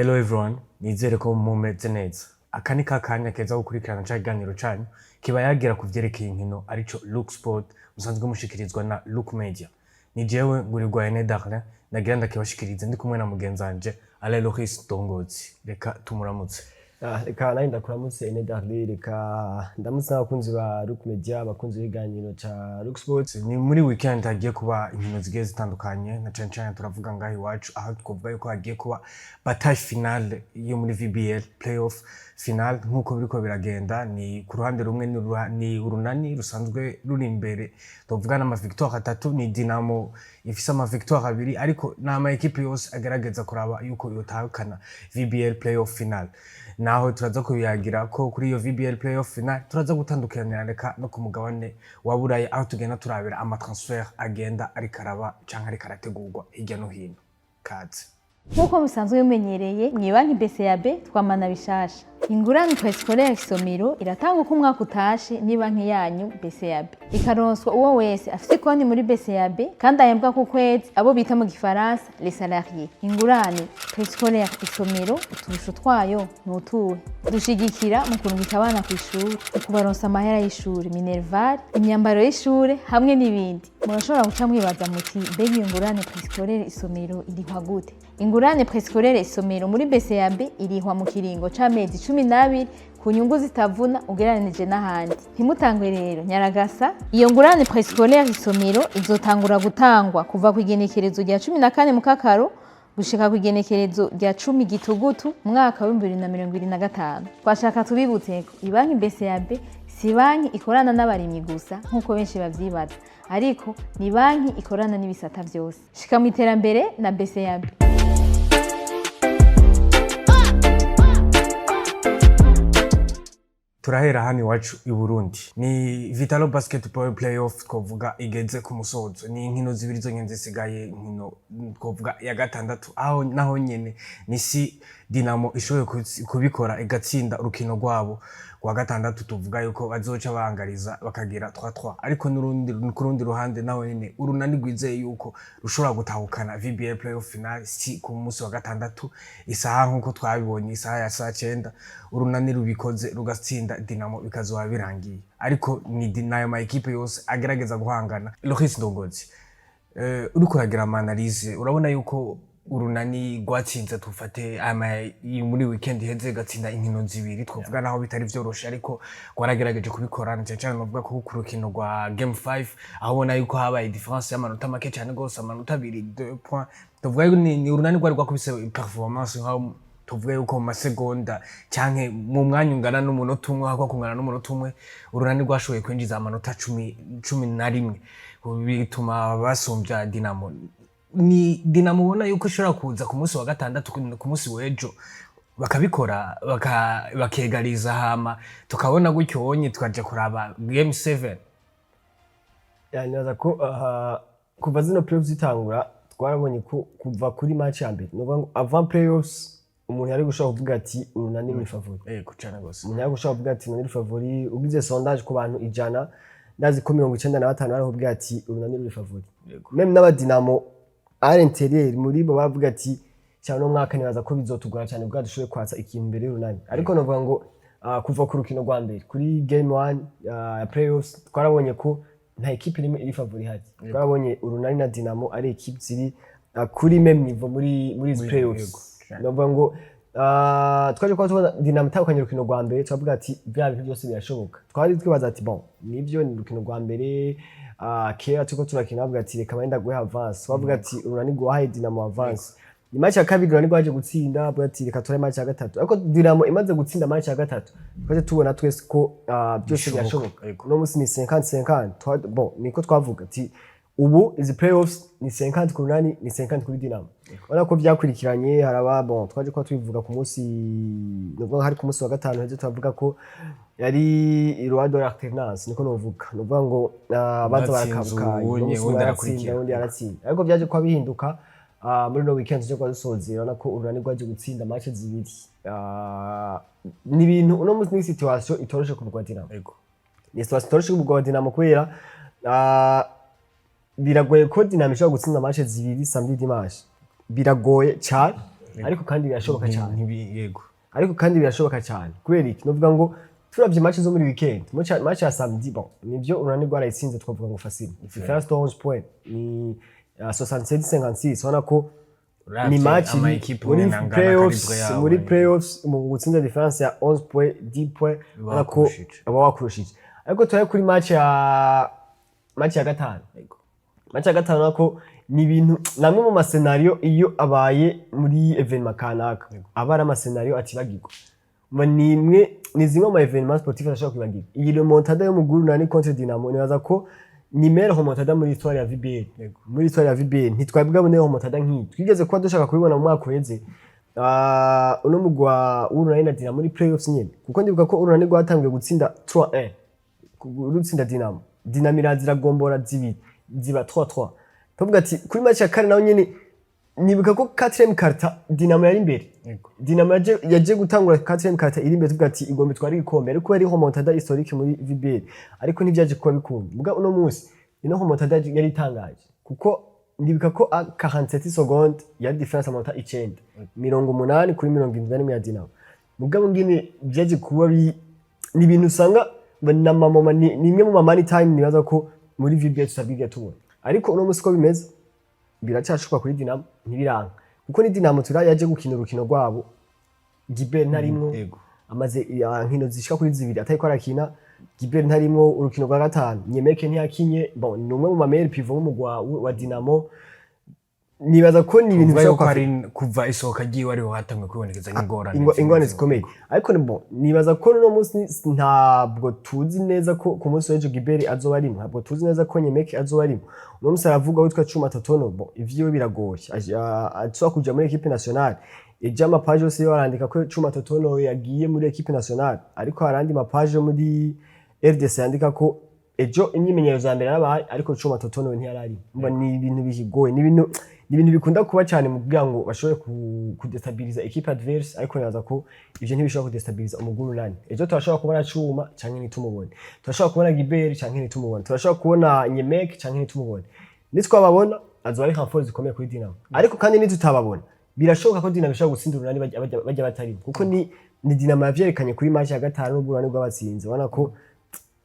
Hello everyone, nizere ko mumeze neza. Aka ni kakanya keza ko gukurikirana ca kiganiro canyu kiba yagira ku vyerekeye inkino, arico Look Sport, musanzwe mushikirizwa na Look Media. Ni jewe Ngurirwa Aine Darlin nagira ndakibashikirize, ndi kumwe na mugenzi wanje Alain Loris Dongozi. Reka tumuramutse. Ah, reka nanjye ndakuramutse Ene Darley, reka ndamutse n'abakunzi ba Look Media, abakunzi b'ibiganiro ca Look Sports. Ni muri weekend hagiye kuba inkino zigiye zitandukanye, na cane cane turavuga ngaho iwacu, aho twavuga yuko hagiye kuba bataille finale yo muri VBL playoff final. Nk'uko biriko biragenda, ni ku ruhande rumwe ni Urunani rusanzwe ruri imbere, tuvuga n'ama victoire atatu, ni Dinamo ifise ama victoire abiri, ariko ni ama ekipe yose agerageza kuraba yuko yotahukana VBL playoff final. Naho turaza kubiyagira ko kuri iyo VBL playoff final, turaza gutandukanira reka no ku mugabane wa Burayi, aho tugenda turabira ama transfer agenda ariko araba canke ariko arategurwa hirya no hino. Kaze. Nk'uko musanzwe bimenyereye, mu banki BCAB twamana bishasha. Ingurane préscolaire Isomero iratanga uko umwaka utashe ni banki yanyu BCAB, ikaronswa uwo wese afise konti muri BCAB kandi ahembwa ku kwezi, abo bita mu gifaransa les salariés. Ingurane préscolaire Isomero, uturusho twayo ni utuhe? Dushigikira mu kurungika abana ku ishuri, mu kubaronsa amahera y'ishuri, minerval, imyambaro y'ishure hamwe n'ibindi. Murashobora guca mwibaza muti: "Mbega iyo ngurane préscolaire Isomero irihwa gute?" Ingurane préscolaire Isomero muri BCAB irihwa mu kiringo c'amezi 12 ku nyungu zitavuna ugereranije n'ahandi. Ntimutangwe rero, nyaragasa. Iyo ngurane préscolaire Isomero izotangura gutangwa kuva ku igenekerezo rya 14 Mukakaro gushika ku igenekerezo rya 10 Gitugutu umwaka wa 2025. Twashaka tubibutse ko ibanki BCAB si banki ikorana n'abarimyi gusa nk'uko benshi bavyibaza, ariko ni banki ikorana n'ibisata vyose. Shika mu iterambere na BCAB. Turahera hano iwacu i Burundi. Ni Vitalo Basketball Playoff twavuga igeze ku musozo. Ni inkino zibiri zonyene zisigaye, inkino twavuga ya gatandatu, aho naho nyene ni si Dinamo ishoboye kubikora igatsinda urukino rwabo rwa gatandatu, tuvuga yuko bazoca bangariza bakagira 3-3. Ariko n'urundi, ku rundi ruhande, naho nyene Urunani rwizeye yuko rushobora gutahukana VBL Playoff final si ku munsi wa gatandatu, isaha nk'uko twabibonye, isaha ya saa 9, Urunani rubikoze rugatsinda Dinamo, bikazoba birangiye. Ariko ni nayo ma ekipe yose agerageza guhangana. Loris Ndongozi, uriko uragira ama analyse, urabona yuko Urunani rwatsinze, tufate ama muri weekend iheze, gatsinda inkino zibiri, twavuga naho bitari vyoroshe, ariko rwaragerageje kubikora, na cyane cyane novuga ko ku rukino rwa game 5, aho ubona yuko habaye différence y'amanota make cyane gose, amanota abiri, 2 points. Tuvuga yuko ni Urunani rwari rwakubise performance, nkaho tuvuga yuko mu masegonda canke mu mwanya ungana n'umunota umwe, hako kungana n'umunota umwe, Urunani rwashoboye kwinjiza amanota 11, bituma basumbya Dinamo. Ni Dinamo ubona yuko ishobora kuza ku munsi wa gatandatu, ku munsi w'ejo, bakabikora, bakegariza, hama tukabona gutyo wonye tukaja kuraba game 7. Ya, nibaza ko aha, kuva zino playoffs zitangura, twarabonye ko kuva kuri match ya mbere, ni ukuvuga ngo avant playoffs, umuntu yari gushobora kuvuga ati Urunani ruri favori. Yego, cane gose. Umuntu yari gushobora kuvuga ati Urunani ruri favori. Ugize sondage ku bantu 100, ndazi ko 95 bari kuvuga ati Urunani ruri favori. Même n'abadinamo à l'intérieur muri bo bavuga ati cyane uno mwaka nibaza ko bizotugora cyane bwa dushoboye kwatsa ikintu imbere y'Urunani. Ariko novuga ngo kuva ku rukino rwa mbere, kuri game one ya playoffs, twarabonye ko nta ekipe rimwe iri favori ihari. Twarabonye Urunani na Dinamo ari ekipe ziri kuri même niveau muri izi playoffs. Novuga ngo twaje kuba tubona Dinamo itahukanye urukino rwa mbere, turavuga ati bya bintu byose birashoboka. Twari twibaza ati bon, nibyo, ni urukino rwa mbere. Kera turiko turakina bavuga ati reka benda guha avance, bavuga ati Urunani rwahaye Dinamo avance. Ni match ya kabiri Urunani rwaje gutsinda, bavuga ati reka turabe match ya gatatu. Ariko Dinamo imaze gutsinda match ya gatatu, twaje tubona twese ko byose Bishoboka, birashoboka. Yego. Uno munsi ni 50-50. Bon, niko twavuga ati ubu izi playoffs ni 50 ku Runani, ni 50 kuri Dinamo. Urabona ko byakurikiranye, haraba bon, twaje kuba tubivuga ku munsi, nuvuga hari ku munsi wa gatanu heze, turavuga ko yari roi de l'alternance, niko novuga. Nuvuga ngo baza Uwatsinze barakabukanye. uwunye, uno munsi uwundi umwe aratsinda, arakurikira. Uwundi aratsinda, ariko byaje kuba bihinduka muri no weekend tuje kuba dusozera, urabona ko Urunani rwaje gutsinda match zibiri. Ni ibintu uno munsi ni situation itoroshe ku mugwi wa Dinamo. Ni situation itoroshe ku mugwi wa Dinamo kubera biragoye ko Dinamo ishobora gutsinda match zibiri samedi, dimanche, biragoye cyane. Ariko kandi birashoboka cyane. Yego. Ariko kandi birashoboka cyane. Kubera iki? Novuga ngo turavye match zo muri weekend, match ya samedi, bon, nivyo, Urunani rwarayitsinze, twavuga ngo facile, différence de 11 points, ni 67 56. Ubona ko ni match ama iri équipe muri umwe nangana playoffs, calibre yabo, muri eh. playoffs mu gutsinda différence ya 11 points, 10 points, ubona ko wakurushije. Aba wakurushije. Ariko turaye kuri match ya gatanu, match ya gatanu nako ni ibintu namwe mu ma scénario iyo abaye muri événement kanaka aba ari ama scénario atibagirwa. Ni imwe, ni zimwe mu ma événement sportif adashobora kwibagirwa. Iyi remontada yo mu Urunani contre Dinamo, nibaza ko ni meilleure remontada muri histoire ya VBL. Muri histoire ya VBL ntitwabwabone remontada nk'iyi. Twigeze kuba dushaka kubibona mu mwaka uheze. Uno mugwa w'Urunani na Dinamo muri playoffs nyene, kuko ndibuka ko Urunani rwatangiye gutsinda 3-1, rutsinda Dinamo, Dinamo iraza iragombora zibiri, ziba 3-3. Tuvuga ati kuri match ya kane naho nyene nibuka ko 4e quart Dinamo yari imbere. Dinamo yaje gutangura 4e quart iri imbere, tuvuga ati igomba itwara igikombe, ariko yari remontada historique muri VBL, ariko ntivyaje kuba bikunda. Muga uno munsi ino remontada yari itangaje, kuko ndibuka ko a 47 secondes yari différence amanota 9, 80-71 ya Dinamo. Mugabo ngene vyaje kuba ni ibintu usanga na mamoma ni imwe mu ma money time nibaza ko muri VBL tutabwiga tubona. Ariko uno munsi ko bimeze, biracyashoboka kuri Dinamo, ntibiranga, kuko ni Dinamo tura yaje gukina urukino rwabo Gibert ntarimwo. Amaze nkino zishika kuri zibiri atariko arakina. Gibert ntarimwo urukino rwa gatanu, Nyemeke ntiyakinye. Bon, ni umwe mu ma meilleurs pivots w'umugwa wa Dinamo. Nibaza ko ni ibintu Kuva yuko bishobora hari kuva isohoka ryiwe ariho hatanguye kwibonekeza n'ingorane. Ingorane zikomeye. Ariko ni bon, nibaza ko uno munsi ntabwo tuzi neza ko ku munsi w'ejo Gibert azoba arimo, ntabwo tuzi neza ko Nyemeke azoba arimo. Uno munsi aravuga witwa Cuma Totono. Bon, ivyiwe biragoye. Ashobora kuja muri équipe nationale ejo. Ama pages yose yo arandika ko Cuma Totono yagiye muri équipe nationale, ariko hari andi ma pages yo muri RDC yandika ko ejo imyimenyerezo ya mbere yarabaye, ariko Cuma Totono ntiyarari. Umva, ni ibintu bikigoye, ni ibintu bikunda kuba cyane mu kugira ngo bashobore kudestabiliza équipe adverse. Ariko nibaza ko ivyo ntibishobora kudestabiliza umugwi Urunani. Ejo turashobora kubona Cuma canke ntitumubone, turashobora kubona Gibert canke ntitumubone, turashobora kubona Nyemek canke ntitumubone. Nitwababona azoba ari renfort zikomeye kuri Dinamo. Ariko kandi nitutababona, birashoboka ko Dinamo ishobora gutsinda Urunani bajya batarimo, kuko ni Dinamo yavyerekanye kuri match ya gatanu n'ubwo Urunani rw'abatsinze. Ubona ko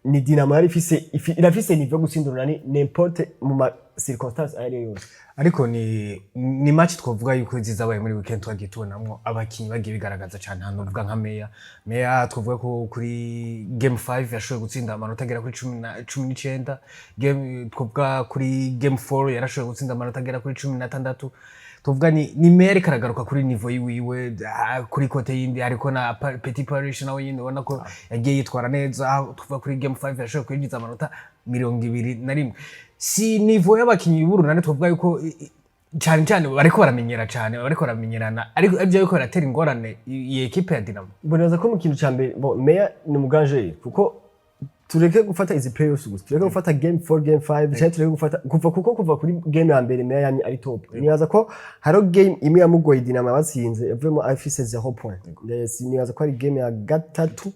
ni Dinamo yari ifise irafise niveau yo gutsinda Urunani n'importe mu ma circonstances ayo ariyo yose. Ariko ni match twavuga yuko zizabaye muri weekend twagiye tubonamwo abakinyi bagiye bigaragaza cyane. Hano uvuga nka Meya. Meya twavuga ko kuri game 5 yashoboye gutsinda amanota agera kuri 19. Game twavuga kuri game 4 yarashoboye gutsinda amanota agera kuri 16. Tuvuga ni Meya ariko aragaruka kuri niveau yiwiwe. Kuri côté yindi ariko na Petit Parish nawe nyine ubona ko yagiye yitwara neza, aho tuvuga kuri game 5 yashoboye kwinjiza amanota 21. Si niveau y'abakinyi b'Urunani twavuga yuko cyane cyane bariko baramenyera cyane, bariko baramenyerana, ariko ibyo ariko biratera ingorane iyi équipe ya Dinamo. Mboneza ko mu kintu ca mbere, bon, Meya ni umuganje, kuko tureke gufata izi playoffs gusa, tureke gufata game 4, game 5, cyangwa tureke gufata kuva, kuko kuva kuri game ya mbere Meya yamye ari top. Nibaza ko hariho game imwe yamugoye Dinamo yabatsinze, yavuyemo afise 0 point. Yes, nibaza ko ari game ya gatatu.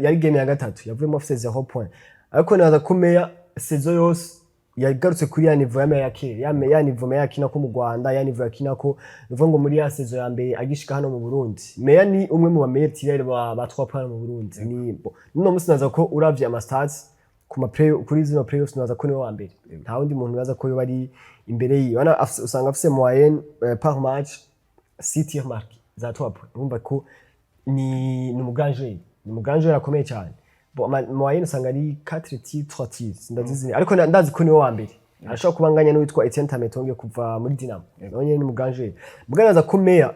Yari game ya gatatu yavuyemo afise 0 point. Ariko nibaza ko Meya saison yose yagarutse kuri ya niveau ya Meya ya kera, ya niveau Meya yakina ko mu Rwanda, ya niveau yakina ko bivuga ngo muri ya saison ya mbere agishika hano mu Burundi. Meya ni umwe mu ba meilleurs tireurs ba 3 points mu Burundi. Ni bon, nuno musi naza ko uravye ama stats ku ma play kuri zino playoffs, naza ko niwe wa mbere, nta wundi muntu naza ko yoba ari imbere yiwe. Wana usanga afise moyenne par match 6 tirs marqués za 3 points. Urumva ko ni umuganje akomeye cyane. Bon, moyenne usanga ari 4 tirs, 3 tirs, ndazizi, ariko ndazi ko niwe wa mbere. Arashobora kuba anganya n'uwitwa Etienne Tametonge kuva muri Dinamo, nawe nyene ni umuganje. Bwanaza ko Meya,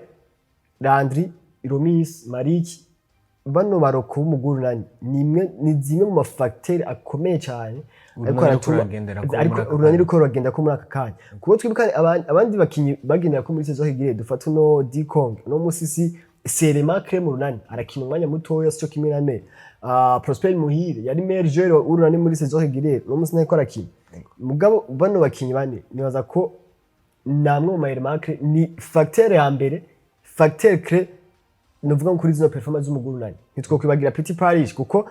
Landry, Romis, Mariki, bano baroko b'umuguru nani, ni zimwe mu ma facteurs akomeye cyane ariko Urunani ruriko aratuma ruragendera ko ariko muri aka Urunani kanya. ruriko ruragenda ko muri aka kanya, kuko twibuka abandi bakinyi bagendera ko muri saison higire. Dufata uno Dikong, uno musisi Serema Clé mu Runani arakina umwanya mutoya, sico kimwe na Meya. Prosper Muhire yari meilleur joueur w'Urunani muri saison higire, uno musi ntariko arakina. Mugabo bano bakinyi bane nibaza ko namwe mu ma clé, ni facteur ya mbere, facteur clé novuga ngo kuri zino performance z'umuguru Urunani. Ntitwokwibagira Petit Paris, kuko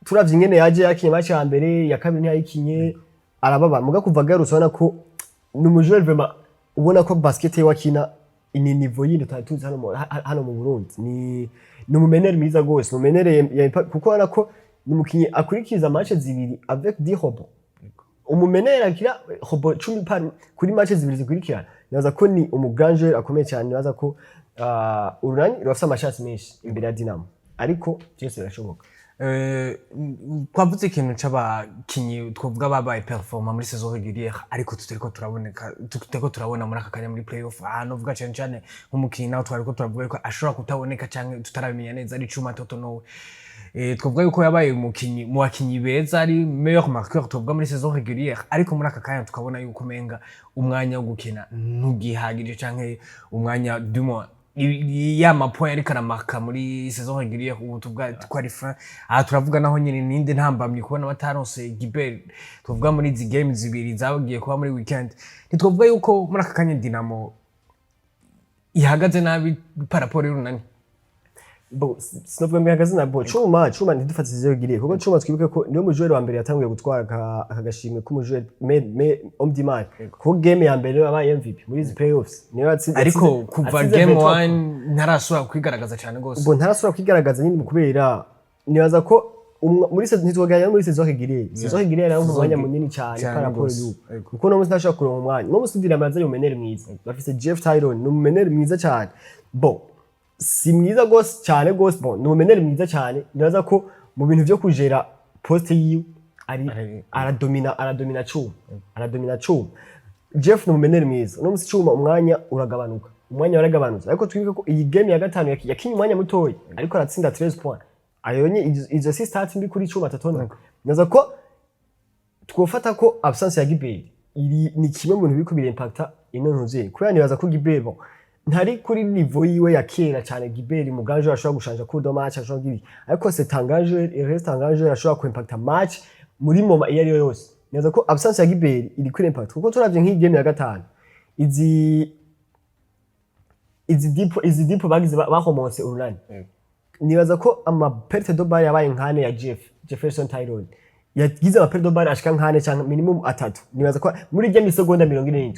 turavye ingene yaje yakinye match ya mbere, ya kabiri ntiyayikinye, arababa. Muga kuva agarutse ubona ko ni umu joueur vraiment, ubona ko basket ye wakina. Ni niveau yindi tutari tuzi hano mu Burundi. Ni umu meneur mwiza gose, ni umu meneur kuko urabona ko ni umukinyi akurikiza match zibiri avec 10 rebonds. Umu meneur akira rebonds 10 par kuri match zibiri zikurikirana, nibaza ko ni umu grand joueur akomeye cyane. Nibaza ko Urunani rurafise ama chances menshi imbere ya Dinamo, ariko byose birashoboka. Twavuze ikintu c'abakinyi twavuga babaye performants muri saison régulière, ariko tutariko turaboneka, tutariko turabona muri aka kanya muri playoff. Ahantu uvuga cane cane nk'umukinyi nawe twariko turavuga yuko ashobora kutaboneka canke tutarabimenya neza, ari Cuma Toto nowe. Twavuga yuko yabaye umukinyi mu bakinyi beza, ari meilleur marqueur twavuga muri saison régulière, ariko muri aka kanya tukabona yuko umenga umwanya wo gukina ntugihagije, canke umwanya, du moins ya ma points ariko aramarka muri saison régulière ubu tuvuga ko ari fin. Aha turavuga naho nyine ninde ntambamye kubona bataronse Gibert tuvuga muri izi game zibiri zagiye kuba muri weekend. Ntitwavuga yuko muri aka kanya Dinamo ihagaze nabi par rapport y'Urunani? Bo, sinovuga ngo ihagaze na bo. Cuma ntidufate ivyo giriye, kuko Cuma twibuke ko niwe mu joueur wa mbere yatanguye gutwara aka gashimwe k'umu joueur me homme du match, kuko game ya mbere niwe yabaye MVP muri izi playoffs, niwe yatsinze. Ariko kuva atsinze game 23. 1 ntarasubira kwigaragaza cyane gose. Ubwo ntarasubira kwigaragaza nyine, kubera nibaza ko muri saison ntitwogeranya muri saison régulière. Saison régulière nayo umwanya munini cyane Cyane par rapport gose. y'ubu, kuko no munsi ntashobora kuronka umwanya. No munsi Dinamo yazanye umu meneur mwiza, bafise Jeff Tyron, ni umu meneur mwiza cyane. Bon, si mwiza gose cyane gose, bon, ni umu meneur mwiza cyane. Nibaza ko mu bintu vyo kujera poste yiwe ari aradomina Cuma, aradomina Cuma. Jeff ni umu meneur mwiza. Uno munsi Cuma umwanya uragabanuka, umwanya waragabanutse, ariko twibuke ko iyi game ya gatanu yakinye umwanya mutoyi, ariko aratsinda 13 points. Ayo ni izo si stats mbi kuri Cuma Totono. Naza ko twofata ko absence ya Gibert iri ni kimwe mu bintu biriko birimpacta ino ntuzuye, kubera nibaza ko Gibert, bon, ntari kuri niveau yiwe ya kera cyane. Gibert mu grand joueur ashobora gushanja cours de match, ashobora kugira, ariko c'est un grand joueur, il reste un grand joueur ashobora kuimpacta match muri moment iyo ari yo yose. Nibaza ko absence ya Gibert iri kuri impact, kuko turavye nk'iyi game ya gatanu, izi deep bagize bahomonse Urunani, nibaza ko ama pertes de balle yabaye nkane ya Jefferson Tyron, yagize ama pertes de balle ashika nkane cyangwa minimum atatu. Nibaza ko muri rya misegonda 47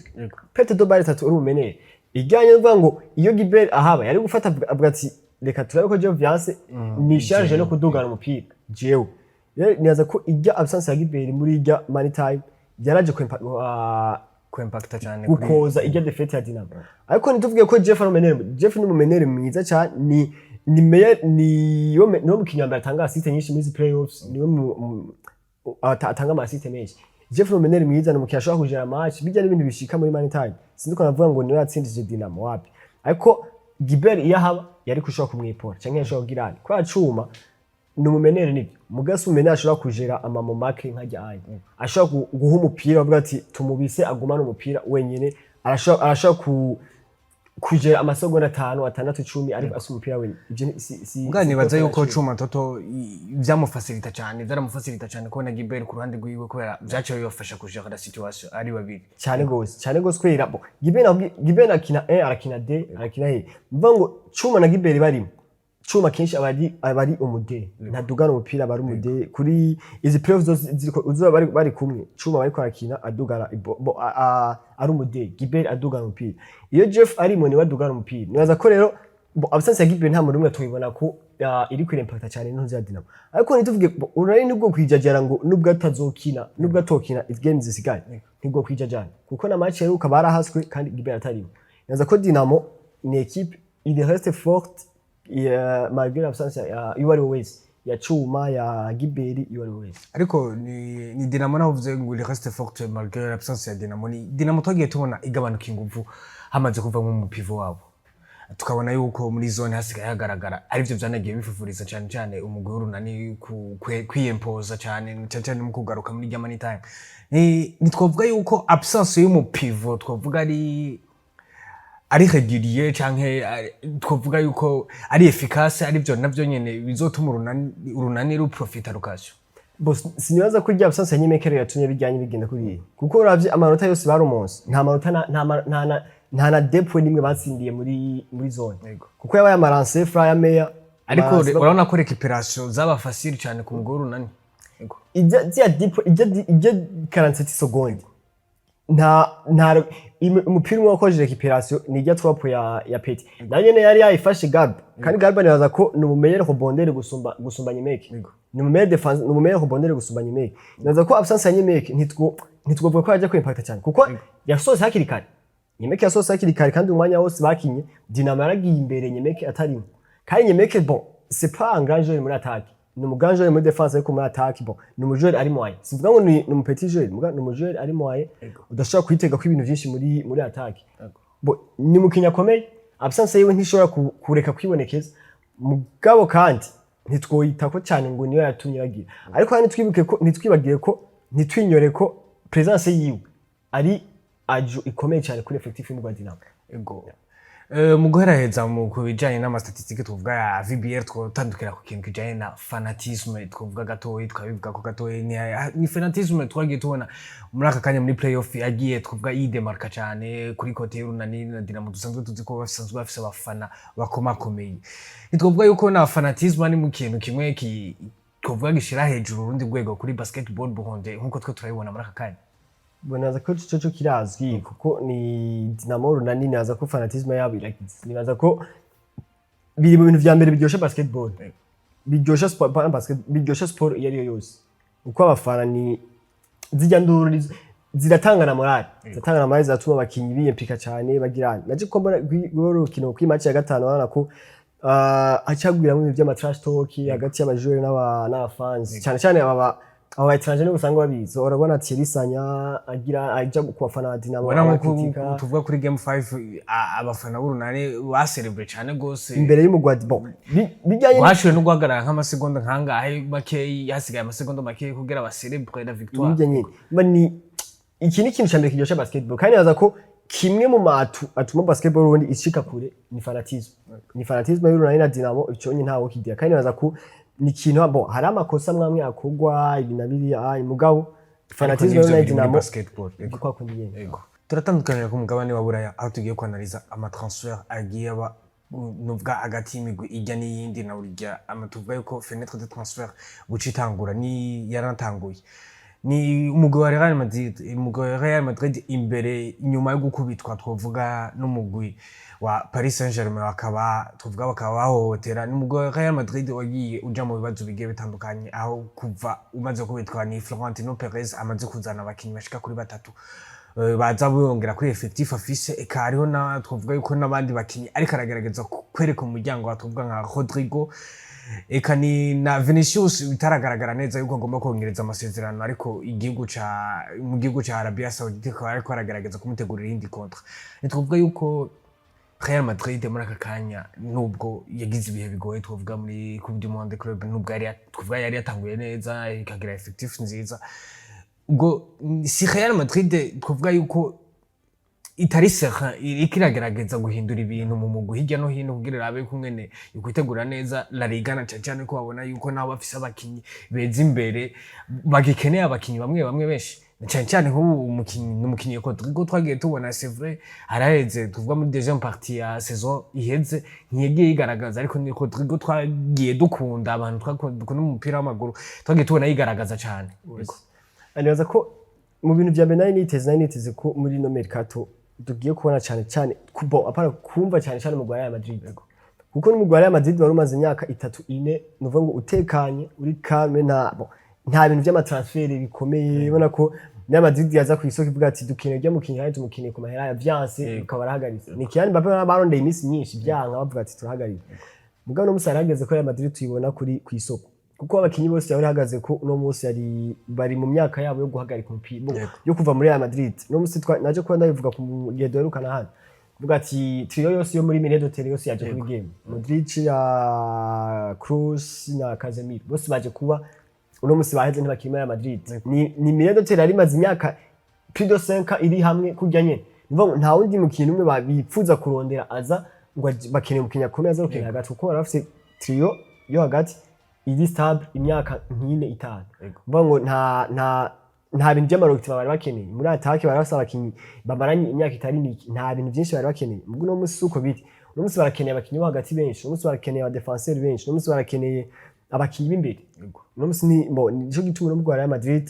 perte de balle atatu, uri umu meneur ijyanye n'uvuga ngo iyo Gibert ahaba yari gufata avuga ati reka turabe ko Jeff Vyanse ni charge no kudugana umupira jewe. Rero nibaza ko ijya absence ya Gibert muri ijya money time yaraje Kuimpacta cyane kuri gukoza ijya défaite ya Dinamo. Ariko ntituvuge ko Jeff ari umu meneur. Jeff ni umu meneur mwiza cyane, ni meilleur, niwe mukinnyi wa mbere atanga assist nyinshi muri izi playoffs, niwe atanga ama assist menshi. Jeff ni umu meneur mwiza, ni umukinnyi ashobora kujera match. Bijya n'ibintu bishika muri money time. Sinzi ko navuga ngo niwe yatsindije Dinamo, wapi, ariko Gibert iyo ahaba yari kushobora kumwipora canke yashobora kugira kubera Cuma ni umu meneur nibyo, mugasi umu meneur ashobora kujera amamo make nkajya aya ashobora guha umupira avuga ati tumubise agumane umupira wenyine, arashobora kujera amasegonda 5, 6, 10, ariko asa umupira wenyine. Ivyo si Mbwa si nibaza kosa yuko ya Cuma. Cuma Toto vyamufacilita cyane, vyaramufacilita cyane kubona Gibert ku ruhande rwiwe, kubera vyaciye bibafasha kujera la situation ari babiri. Cyane gose, cyane gose, kubera bo Gibert akina 1, arakina D, arakina he mvuga ngo Cuma na Gibert barimo, Cuma kenshi aba ari umu D, ntadugana umupira, aba ari umu D. Kuri izi playoffs zose ziriko uzoba bari kumwe, Cuma bariko arakina adugana ari umu D, Gibert adugana umupira. Iyo Jeff arimo niwe adugana umupira. Nibaza ko rero bo absence ya Gibert nta muntu umwe tuyibona ko iri kuri impact cyane n'intuzi ya Dinamo. Ariko ntituvuge bo, Urunani nubwo kwijajara ngo nubwo atazokina, nubwo atokina izi games zisigaye, nibwo kwijajara, kuko na match yaheruka barahaswe kandi Gibert atarimo. Nibaza ko Dinamo ni équipe, il reste forte et, malgré l'absence ya uwo ari we wese, ya Cuma, ya Gibert, uwo ari we wese. Ariko ni Dinamo naho uvuze ngo il reste forte malgré l'absence ya Dinamo, ni Dinamo twagiye tubona igabanuka inguvu hamaze kuvamo umu pivot wabo, tukabona yuko muri zone hasigaye hagaragara, arivyo vyanagiye bifufuriza cyane cyane umugwi w'Urunani kwiyempoza cyane cyane cyane mu kugaruka muri rya money time. Ni twavuga yuko absence y'umu pivot twavuga ari régulier canke twavuga yuko ari efficace, arivyo navyo nyene bizotuma Urunani ruprofita l'occasion. Bo, sinibaza ko irya absence ya Nyemekero yatumye bijyanye bigenda kuri iyi, kuko uravye amanota yose barumonse, nta manota nta na deux points nimwe batsindiye muri zone, kuko yabaye ama lancer franc ya meya. Ariko urabona ko récupération zaba facile cyane ku mugwi w'Urunani. Yego. Ijya zya dix points, ijya 47 secondes. Nta umupira umwe wakojeje récupération ni irya 3 ya Petit, nayo nyene yari yayifashe Garba, kandi Garba nibaza ko ni umu meilleur rebondeur gusumba Nyemeke. Ni umu meilleur défense, ni umu meilleur rebondeur gusumba Nyemeke. Nibaza ko absence ya Nyemeke ntitwovuga ko yaje ku impacta cyane, kuko yasohotse hakiri kare. Nyemeke yasohotse hakiri kare, kandi umwanya wose bakinye Dinamo yaragiye imbere Nyemeke atarimo. Kandi Nyemeke, bon, c'est pas un grand joueur muri attaque, ni umu grand joueur muri défense, ariko muri attaque, bon, ni umu joueur ari moyen. Sivuga ngo ni umu petit joueur, muga ni umu joueur ari moyen, udashobora kwitega ko ibintu byinshi muri attaque. Bon, ni umukinnyi akomeye, absence yiwe ntishobora kureka kwibonekeza, mugabo kandi ntitwoyita ko cyane ngo niyo yatumye bagira. Ariko kandi twibuke ko, ntitwibagire ko, ntitwinyore ko présence yiwe ari ajout ikomeye cyane kuri effectif y'umugwi wa Dinamo. Ego. Mu guheraheza mu ku bijanye n'ama statistiques tuvuga ya VBL, twotandukira ku kintu kijanye na fanatisme, twovuga gatoyi, twabivuga ko gatoyi. Ni fanatisme twagiye tubona muri aka kanya muri playoff yagiye twovuga yidemarka cyane kuri côté y'Urunani na Dinamo, dusanzwe tuzi ko basanzwe bafise abafana bakomakomeye. Ntitwovuga yuko na fanatisme ari mu kintu kimwe twovuga gishira hejuru urundi rwego kuri basketball Burundi, nkuko twe turabibona muri aka kanya? Nibaza ko ico cyo kirazwi, kuko ni Dinamo, Runani, nibaza ko fanatisme yabo iragize. Nibaza ko biri mu bintu vya mbere biryosha basketball, biryosha sport, pas basket, biryosha sport iyo ariyo yose, uko abafana ni zijya nduru ziratanga na morale, ziratanga na morale, ziratuma abakinyi biyemplika cyane. Bagira naje ko mbona rukino kuri match ya gatanu, urabona ko hacagwiramwo ibintu vy'ama trash talk hagati y'aba joueurs n'aba fans, cyane cyane aba étrangers nibo usanga babizi. Urabona Thierry Sanya agira aja ku bafana ba Dinamo, Ubona nko abakritika. Tuvuga kuri game 5, abafana b'Urunani baserebure cyane gose imbere y'umugwi wa bon bijyanye bashoboye no guhagarara nk'amasegonda nkangahe makeyi, hasigaye amasegonda makeyi kugira baserebure la victoire. Nibyo nyine. Mba ni iki ni ikintu cya mbere kiryosha basketball, kandi nibaza ko kimwe mu matu atuma basketball ubundi ishika kure ni fanatisme, ni fanatisme y'Urunani na Dinamo. Ico nyine ntawo kigira. Kandi nibaza ko ni ikintu, bon, hari amakosa amwe akorwa ibi na biriya, mugabo fanatisme Ariko nivyo y'Urunani biri muri Dinamo basketball. Yego. Kwa kundi nyene. Yego. Turatandukanira ku mugabane wa Buraya, aho tugiye kwanaliza ama transfert agiye aba nuvuga hagati y'imigwi ijya n'iyindi, na burya ama tuvuga yuko fenêtre de transfert buca itangura, ni yaratanguye. Ni umugwi wa Real Madrid, umugwi wa Real Madrid imbere inyuma yo gukubitwa twovuga n'umugwi wa Paris Saint-Germain, bakaba twovuga bakaba bahohotera. Ni umugwi wa Real Madrid wagiye uja mu bibazo bigiye bitandukanye, aho kuva umaze kubitwa ni Florentino Perez amaze kuzana abakinyi bashika kuri batatu, baza bongera kuri effectif afise. Eka hariho na twovuga yuko n'abandi bakinyi ariko aragerageza kwereka umuryango wa twovuga nka Rodrigo, eka ni na Vinicius bitaragaragara neza yuko agomba kongereza amasezerano, ariko igihugu ca mu gihugu ca Arabia Saoudite akaba ariko aragerageza kumutegurira iyindi contrat. Ntitwovuga yuko Real Madrid muri aka kanya, nubwo yagize ibihe bigoye twovuga muri Coupe du Monde Club, nubwo yari twovuga yari yatanguye neza ikagira effectif nziza, ubwo si Real Madrid twovuga yuko itari serein, iriko iragerageza guhindura ibintu mu mugwi hirya no hino kugira irabe ko ngene ikwitegura neza La Liga, na cane cane ko babona yuko nabo bafise abakinyi beza imbere, bagikeneye abakinyi bamwe bamwe benshi, na cane cane nk'ubu umukinyi n'umukinyi Rodrigo twagiye tubona. C'est vrai, araheze tuvuga muri deuxième partie ya saison iheze ntiyagiye yigaragaza, ariko ni Rodrigo twagiye dukunda, abantu dukunda umupira w'amaguru twagiye tubona yigaragaza cane. Yego. Nibaza ko mu bintu vya mbere nari niteze ko muri ino mercato tugiye kubona cyane cyane bon, apana kumva cyane cyane mu Real Madrid, kuko n'umugwi wa Real Madrid wari umaze imyaka itatu ine nuvuga ngo utekanye, uri calme, nta bon, nta bintu vy'ama transfert bikomeye. Ubona ko Real Madrid yaza ku isoko ivuga ati dukeneye ujya mukinyi kandi tumukeneye ku mahera ya vyanse, ukaba arahagaritse. Ni Kylian Mbappe barondeye iminsi myinshi vyanka, bavuga ati turahagarika. Mugabo no musi harahageze ko Real Madrid tuyibona kuri ku isoko, kuko abakinyi bose yari ihagaze ko uno munsi yari bari mu myaka yabo yo guhagarika umupira, yo kuva muri Real Madrid. Uno munsi naje kuba ndabivuga ku gihe duherukana hano, kuvuga ati trio yose yo muri milieu de terrain yose yaje kuri game, Modric ya Kroos na Casemiro bose baje kuba uno munsi baheze, ntibakiri muri Real Madrid. Ni milieu de terrain yari imaze imyaka plus de 5 ans iri hamwe kurya nyene. Ni ukuvuga ngo nta wundi mukinyi umwe bipfuza kurondera aza ngo bakeneye umukinyi akomeye aza gukina hagati, kuko bari bafise trio yo hagati iri stable imyaka nk'ine itanu. Mvuga ngo nta bintu by'ama recrutement bari bakeneye muri attaque, bari bafise abakinyi bamaranye imyaka itari mike, nta bintu byinshi bari bakeneye. Ubwo uno munsi uko biri, uno munsi barakeneye abakinyi bo hagati benshi, uno munsi barakeneye aba défenseur benshi, uno munsi barakeneye abakinyi b'imbere. Uno munsi ni bo nico gituma uno mugwi wa Real Madrid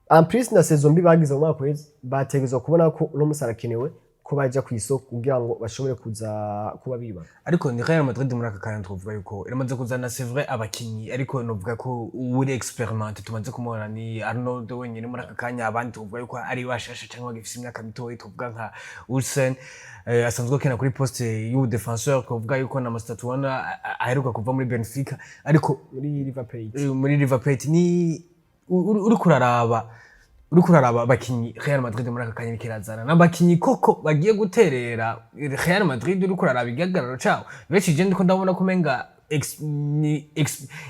En plus na saison mbi bagize mu mwaka uheze, bategerezwa kubona ko uno musi arakenewe ko baja ku isoko kugira ngo bashobore kuza kuba biba. Ariko ni Real Madrid muri aka kanya twovuga yuko iramaze kuzana, c'est vrai, abakinyi, ariko novuga ko uri expérimenté tumaze kumubona ni Arnold wenyine muri aka kanya. Abandi tuvuga yuko ari bashasha cyangwa bagifise imyaka mitoyi, tuvuga nka Huijsen, asanzwe akina kuri poste y'ubu défenseur. Twovuga yuko na Mastantuono aheruka kuva muri Benfica, ariko muri River Plate. Muri River Plate. Ni uriko uraraba abakinyi Real Madrid muri aka kanya iriko irazana, n'abakinyi koko bagiye guterera Real Madrid? Uriko uraraba igihagararo cabo benshi, je ndiko ndabona ko umenga ni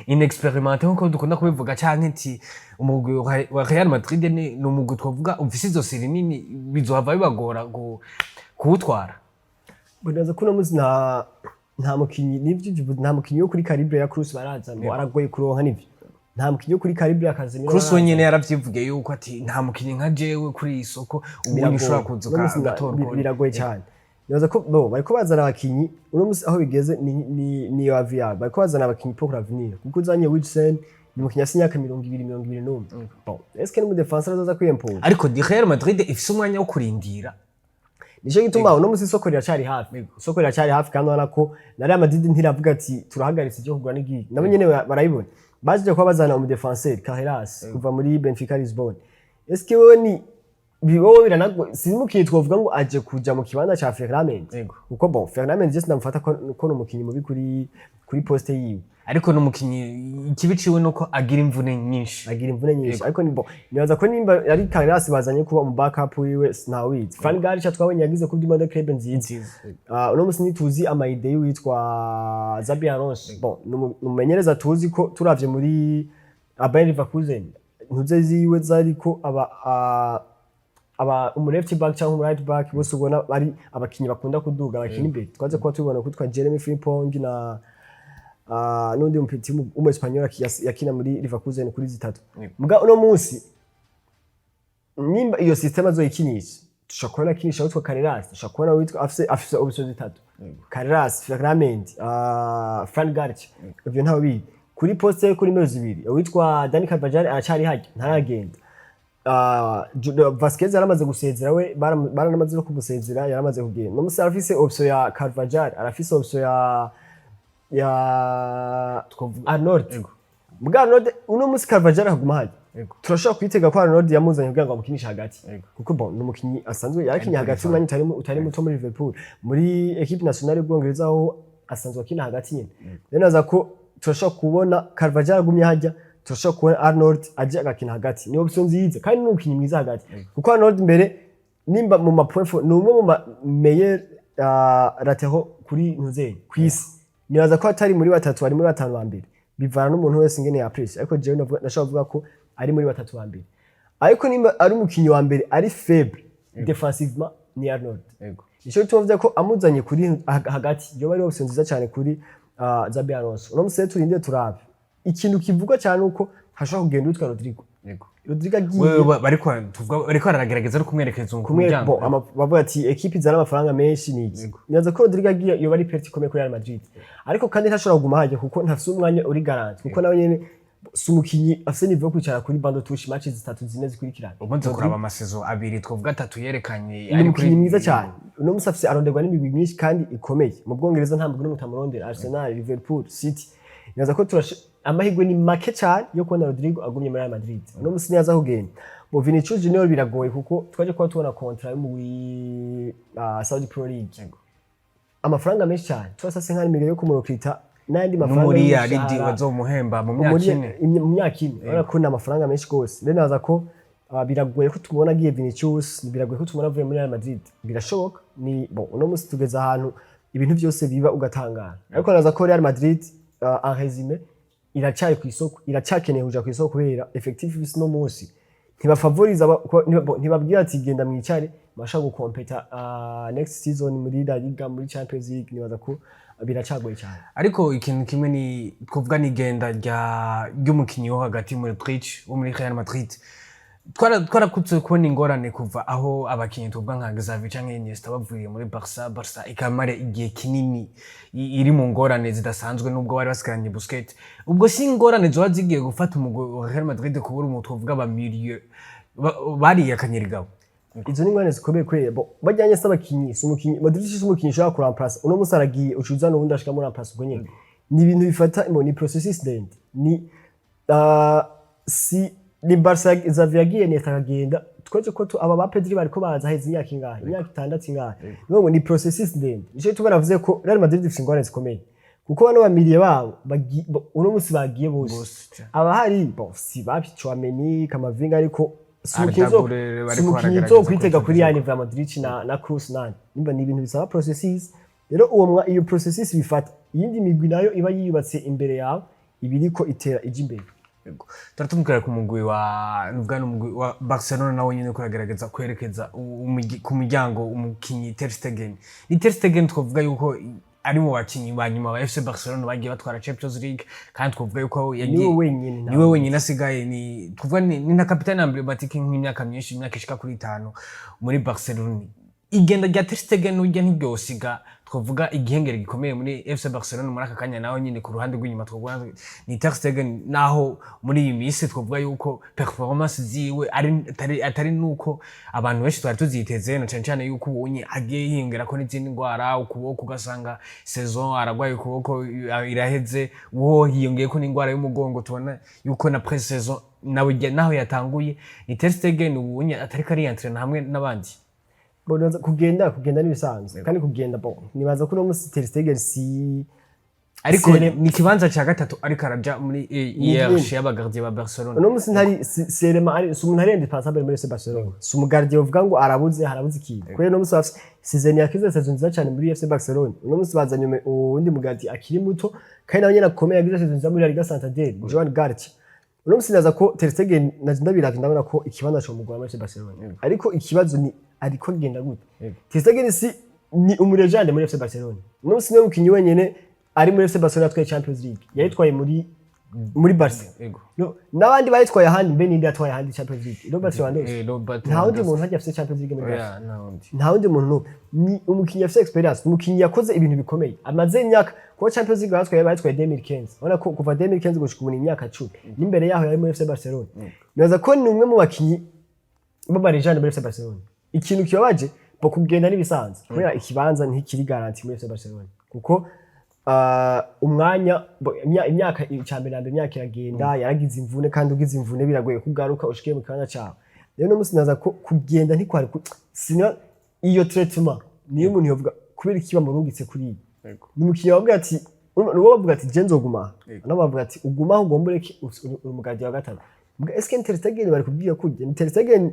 inexpérimenté nkuko dukunda kubivuga, canke nti umugwi wa Real Madrid ni umugwi twavuga ufise izosi rinini, bizohava bibagora kuwutwara. Nibaza ko uno munsi nta mukinyi, nivyo, nta mukinyi wo kuri calibre ya Kroos baraza ngo aragoye kuronka. Nivyo, nta mukinyi wo kuri calibre ya Casemiro Kroos baraza. Wenyene yaravyivugiye yuko ati nta mukinyi nka jewe kuri iyi soko ubundi Biragoye. ushobora kuza Uno munsi ugatora uko biragoye cyane. Nibaza ko bo bariko bazana abakinyi uno munsi aho bigeze ni aviar, bariko bazana abakinyi pour l'avenir, kuko uzanye Huijsen ni umukinyi afise imyaka 20, 21. Bon, est-ce que ni défenseur azoza kwiyempoza? Ariko di Real Madrid ifise umwanya wo kurindira. Nico gituma uno munsi isoko riracari hafi, isoko riracari hafi, kandi ubona ko na Real Madrid ntiravuga ati turahagaritse ibyo kugura n'igiki. Nabo nyene barayibona, baje kuba bazana umu défenseur Carreras kuva muri Benfica Lisbonne. Est-ce que wewe ni wowe biranago si umukinyi twovuga ngo aje kuja mu kibanza ca Ferland Mendy? Kuko bon, Ferland Mendy je sinamufata ko ni umukinyi mubi kuri poste yiwe. Ariko n'umukinyi ikibi ciwe nuko agira imvune nyinshi. Agira imvune nyinshi, ariko ni bon, nibaza ko nimba ari Carreras bazanye kuba mu backup wiwe, sinawizi. Fran Garcia twabonye yagize Coupe du Monde club nziza. Uno musi ntituzi ama idées y'uwitwa Xabi Alonso. Bon, ni umumenyereza tuzi ko turavye muri Bayer Leverkusen ntuze ziwe zariko aba umu left back cyangwa umu right back bose ubona bari abakinyi bakunda kuduga bakina imbere. Twaze kuba tubibona kwitwa Jeremy Frimpong na n'undi mupeti w'umu Espanyol yakina muri Leverkusen kuri zitatu. Muga uno munsi nimba iyo système azoyikinisha, dushobora kubona akinisha witwa Carreras, dushobora kubona witwa afise option zitatu: Carreras, Ferland, Fran Garcia. Ivyo ntawe bizi. Kuri poste kuri nimero 2 witwa Dani Carvajal aracari harya, ntaragenda. Vasquez yaramaze gusezera, we baranamaze no kumusezera, yaramaze kugenda. No musi arafise option ya Carvajal, arafise option ya Arnold. Muga Arnold uno musi Carvajal akaguma harya, turashobora kwitega ko Arnold yamuzanye kugira ngo amukinishe hagati, kuko bon, ni umukinyi asanzwe yarakinye hagati umwanya utari muto muri Liverpool, muri équipe nationale y'Ubwongereza aho asanzwe akina hagati nyene. Rero naza ko turashobora kubona Carvajal agumye hajya, turashobora kubona Arnold aje agakina hagati. Ni option nziza kandi ni umukinyi mwiza hagati, kuko Arnold mbere nimba mu ma point fort, ni umwe mu ma meilleur latéraux kuri ntuzenye kw'isi. Nibaza ko atari muri batatu, ari muri batanu ba mbere, bivana n'umuntu wese ingene yapprécie, ariko jewe ndashobora kuvuga ko ari muri batatu ba mbere. Ariko nimba ari umukinyi wa mbere ari faible défensivement ni Arnold. Nico gituma mvuze ko amuzanye kuri hagati yoba ari option nziza cyane kuri Xabi Alonso. Uno musi rero turindire turabe. Ikintu kivugwa cyane uko hashobora kugenda witwa Rodrigo. Rodrigo agiye Wewe bariko tuvuga bariko baragerageza no kumwerekeza ku kumwe muryango. Bon, bavuga ati équipe izana amafaranga menshi ni iki. Nibaza ko Rodrigo agiye yoba ari perte ikomeye kuri Real Madrid, ariko kandi ntashobora kuguma hajya kuko ntafise umwanya uri garanti, kuko nawe nyene si umukinyi afise niveau yo kwicara kuri banc de touche match zitatu, zine zikurikirana. Umaze kuraba ama saisons abiri, twavuga atatu yerekanye Ni umukinyi mwiza cyane. Uno musi afise aronderwa n'imigwi myinshi kandi ikomeye mu Bwongereza, nta mugwi n'umwe utamurondera: Arsenal, Liverpool, City. Nibaza ko amahirwe ni make cyane yo kubona Rodrigo agumye muri Real Madrid. Uno musi niyaza kugenda bo Vinicius Junior biragoye, kuko twaje kuba tubona contrat yo muri Saudi Pro League, amafaranga menshi cyane, twasase nka miliyoni yo kumurecruta n'ayandi mafaranga N'umuriyaridi y'imishahara. bazomuhemba mu myaka 4. Mu myaka 4, urabona ko ni amafaranga menshi rwose. Rero naza ko biragoye ko tumubona agiye Vinicius, biragoye ko tumubona avuye muri Real Madrid. Birashoboka, ni bon, uno munsi tugeze ahantu ibintu byose biba ugatangara, ariko naza ko Real Madrid, en résumé, iracyari ku isoko, iracyakeneye kuja ku isoko kubera effectif ifise uno munsi ntibafavoriza bon, ntibabwira ati genda mwicare mashaka gukompeta next season muri La Liga, muri Champions League. Nibaza ko biracagoye cyane. Ariko ikintu kimwe ni twavuga ni igenda ry'umukinyi wo hagati muri Modric wo muri Real Madrid. Twarakutse kubona ingorane kuva aho abakinyi tuvuga nka Xavi canke Iniesta bavuye muri Barca. Barca ikamara igihe kinini iri mu ngorane zidasanzwe, nubwo bari basigaranye Busquets. Ubwo si ingorane zoba zigiye gufata umugwi wa Real Madrid kubura umuntu twavuga aba milieu Bariye akanyerigabo. Izo ni ingorane zikomeye kubera bo bajyanye se abakinyi, si umukinyi Modric, si umukinyi ushobora kuramplasa uno munsi aragiye ucuza n'uwundi ashika muri remplace ubwo nyene. Ni ibintu bifata ni processus ndende. Ni si ni Barca, Xavi yagiye, Nesta akagenda, twese ko aba ba Pedri bariko baza heze imyaka ingahe, imyaka 6 ingahe. Niyo ngo ni processus ndende. Nico gituma navuze ko Real Madrid ifite ingorane zikomeye, kuko bano ba milieux babo uno munsi bagiye bose. Bose, ca. Abahari bo si bapi, Tchouameni, Camavinga, ariko si Arda umukinyi Güler si bariko umukinyi baragerageza uzokwitega kuri ya kuwusubiza. niveau ya Modric na Kroos nani. Nimba ni ibintu bisaba processus rero, uwo iyo processus bifata iyindi migwi nayo iba yiyubatse imbere yawe, iba iriko itera ija imbere. Yego. Turatumukira ku mugwi wa nuvuga n'umugwi wa Barcelona, nawe nyene ko uragerageza kwerekeza ku muryango umukinyi Ter Stegen. Ni Ter Stegen twavuga yuko ari mu bakinyi ba nyuma ba FC Barcelona bagiye batwara Champions League, kandi twavuga yuko yagiye Niwe wenyene, nta niwe wenyine asigaye. Ni twavuga ni na capitaine emblématique nk'imyaka myinshi, imyaka ishika kuri 5 muri Barcelona. Igenda rya Ter Stegen urya ntiryosiga twavuga igihengeri gikomeye muri FC Barcelona muri aka kanya. Nawe nyine ku ruhande rw'inyuma twavuga ni Ter Stegen, naho muri iyi minsi twavuga yuko performance ziwe atari nuko abantu benshi twari tuziteze, na cyane cyane yuko ubonye agiye yiyongera ko n'izindi ndwara, ukuboko, ugasanga saison aragwaye ukuboko iraheze, uwo hiyongeye ko n'indwara y'umugongo, tubona yuko na pré-saison nawe naho yatanguye. Ni Ter Stegen ubunye atariko ariyantrena hamwe n'abandi. Bon, nibaza kugenda n'ibisanzwe, kandi kugenda, bon, nibaza ko uno munsi Ter Stegen si Ariko ni ikibanza cya gatatu ariko araja muri hiérarchie y'aba gardiens ba Barcelona. Uno munsi ntari serema ari si umuntu ari indispensable muri FC Barcelona, si umu gardien uvuga ngo arabuze harabuze ikintu, kubera uno munsi bafise season yakize, saison nziza cyane muri FC Barcelona. Uno munsi bazanye uwundi mu gardien akiri muto kandi nawe nyene akomeye, yagize saison nziza muri La Liga Santander, Joan Garcia. Uno munsi naza ko Ter Stegen naje ndabiravye, ndabona ko ikibanza co mugura muri FC Barcelona, ariko ikibazo ni ariko agenda gute? Ter Stegen si ni umu légende muri FC Barcelona. Uno munsi niwe mukinyi wenyene ari muri FC Barcelona yatwaye Champions League, yayitwaye muri Barca. No, n'abandi bayitwaye ahandi, mbe ninde yatwaye ahandi Champions League? Robert Lewandowski. Robert Nta wundi Lewandowski. muntu hajya afite Champions League muri Barca. Oya, nta wundi. Nta wundi muntu n'umwe. Ni umukinnyi afite experience, ni umukinnyi yakoze ibintu bikomeye, amaze imyaka, kuba Champions League bayitwaye 2015, urabona ko kuva 2015 gushika ubu ni imyaka 10, n'imbere yaho yari muri FC Barcelona. Nibaza ko ni umwe mu bakinyi b'aba légende muri FC Barcelona. Ikintu kibabaje bo kugenda n'ibisanzwe, kubera ikibanza ntikiri garanti muri FC Barcelona, kuko umwanya imyaka icambere na mbere, imyaka iragenda, yaragize imvune, kandi ugize imvune biragoye kugaruka ushikiye mu kibanza cawe. Rero no musi naza ko kugenda ntikwari sina iyo traitement niyo umuntu yovuga kubera iki bamurungitse kuri iyi. Ni umukiriya wavuga ati, nuwo bavuga ati je nzoguma, nabo bavuga ati ugumaho ugomba ureke uri umu gardien wa gatatu. Mbwa est-ce que Ter Stegen bari kubwira ko Ter Stegen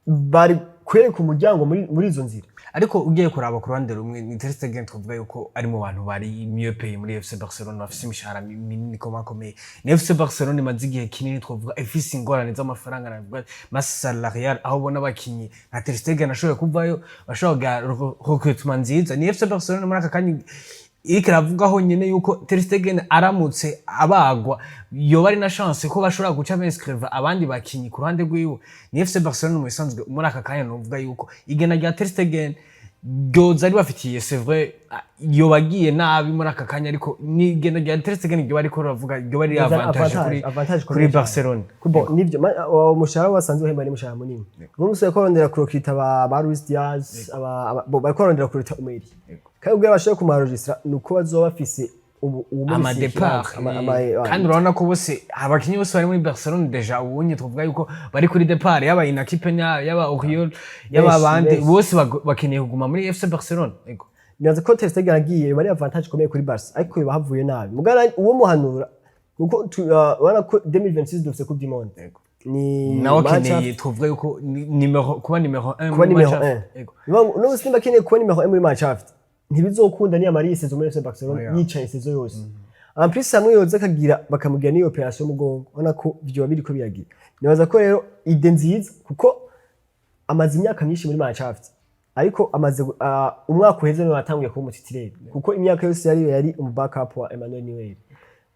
bari kwereka umuryango muri izo nzira? Ariko ugiye kuraba ku ruhande rumwe, ni Ter Stegen twavuga yuko ari mu bantu bari mieux payé muri FC Barcelona, bafise imishahara minini ikomakomeye. Ni FC Barcelona imaze igihe kinini twavuga ifise ingorane z'amafaranga, navuga masse salariale, aho ubona abakinyi nka Ter Stegen ashoboye kuvayo bashobora kugira recrutement nziza. Ni FC Barcelona muri aka kanya iriko iravugaho nyene yuko Ter Stegen aramutse abagwa yoba ari na chance ko bashobora guca benscriva abandi bakinyi ku ruhande rwiwe. Ni FC Barcelona mu bisanzwe muri aka kanya novuga yuko igena rya Ter Stegen ryoza ribafitiye, c'est vrai yoba agiye nabi muri aka kanya, ariko n'igenda rya Ter Stegen ryoba ariko riravuga ryoba ari avantage kuri avantage kuri Barcelona. Bon, nivyo uwo mushahara wasanzwe uhemba ni umushahara munini. Uno musi bariko barondera kurecruta ba Luis Diaz, bo bariko barondera kurecruta umu ailier. Kandi ubwo bashobora kumarojistra ni uko bazoba bafise ubu muri ama départ. Kandi urabona ko bose abakinyi bose bari muri Barcelona déjà ubunye twavuga yuko bari kuri départ, yaba Inaki Peña, yaba Oriol, yaba Benshi, abandi benshi. bose bakeneye kuguma muri FC Barcelona. Yego. Nibaza ko Ter Stegen agiye bari avantage ikomeye kuri Barca, ariko biba havuye nabi. Mugana uwo muhanura kuko urabona ko 2026 dufise Coupe du Monde. Ni Nawe match akeneye twavuga yuko numéro kuba numéro 1 kuba numéro 1. Uno musi nimba akeneye kuba numéro 1 muri Manchester, ntibizokunda niyamara iyi saison muri FC Barcelona yicaye saison yose. En plus hamwe yoza akagira bakamugira n'iyo opération y'umugongo, ubona ko vyoba biriko biragira. Nibaza ko rero idée nziza, kuko amaze imyaka myinshi muri Manchester, ariko amaze umwaka uheze niwe watanguye kuba umu titulaire, kuko imyaka yose yari umu backup wa Emmanuel Neuer.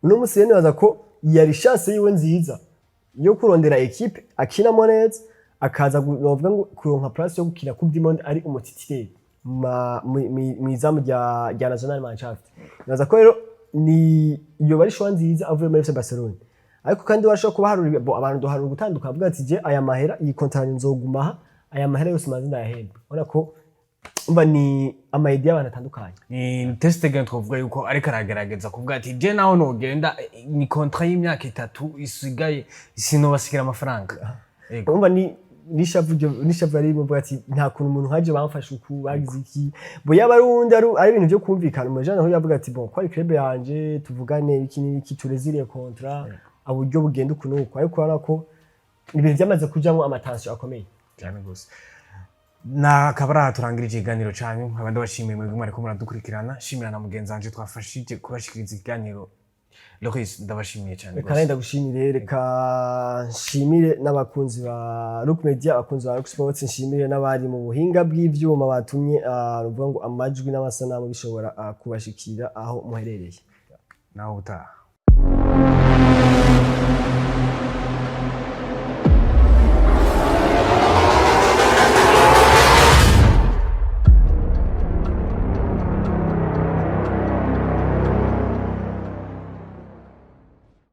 Uno musi rero nibaza ko yari chance yiwe nziza yo kurondera équipe akinamo neza, akaza novuga ngo kuronka place yo gukina Coupe du Monde ari umu titulaire mw'izamu rya National Mannschaft. Nibaza ko rero ni iyo bari choix nziza avuye muri FC Barcelona. Ariko kandi washobora kuba harura bo abantu duharura gutandukana, avuga ati: "Je aya mahera, iyi contrat nzoguma aha, aya mahera yose maze ndayahembwa." Ubona ko umva ni ama idées y'abantu atandukanye. Ni Ter Stegen twavuga yuko ariko aragerageza kuvuga ati: "Je naho nogenda, ni contrat y'imyaka 3 isigaye, sinobasigira amafaranga." Yego. Urumva ni n'ishavu n'ishavu yari ivuga ati: "Nta kuntu umuntu nkaje bamfashe uku, bagize iki." Bo yaba ari uwundi, ari ibintu byo kumvikana, umujana aho yavuga ati: "Bon, ko ari club yanje, tuvugane iki n'iki, tureziliye contrat, uburyo bugenda uku n'uku." Ariko urabona ko ibintu byamaze kujamwo ama tensions akomeye. Cyane gose. Na akaba ari aha turangirije ikiganiro canyu. Nkaba ndabashimiye mwebwe mwariko muradukurikirana, shimira na mugenzi wanje twafashije kubashikiriza ikiganiro. Loris, ndabashimiye cyane Reka gose. nawe ndagushimire, reka nshimire n'abakunzi ba Rook Media, abakunzi ba Rook Sports, nshimire n'abari mu buhinga bw'ivyuma batumye ruvuga ngo amajwi n'amasanamu bishobora kubashikira aho muherereye. Nawe utaha.